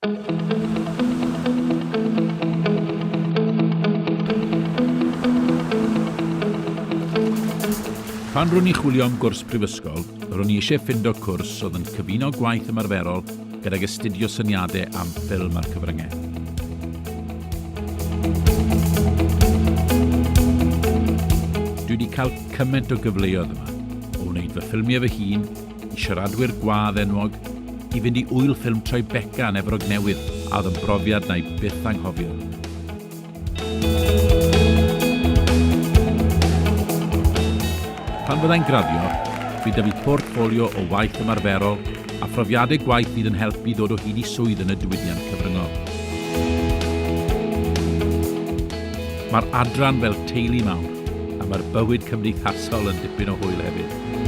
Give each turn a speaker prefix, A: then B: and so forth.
A: Pan ro'n i'n chwilio am gwrs prifysgol, ro'n i eisiau ffindo cwrs oedd yn cyfuno gwaith ymarferol gydag astudio syniadau am ffilm a'r cyfryngau. Dwi wedi cael cymaint o gyfleoedd yma, o wneud fy ffilmiau fy hun, i siaradwyr gwadd enwog, i fynd i ŵyl ffilm Tribeca yn Efrog Newydd a oedd yn brofiad na i byth anghofio. Pan fyddai'n graddio, bydd 'da fi portffolio o waith ymarferol a phrofiadau gwaith fydd yn helpu i ddod o hyd i swydd yn y diwydiant cyfryngol. Mae'r adran fel teulu mawr, a mae'r bywyd cymdeithasol yn dipyn o hwyl hefyd.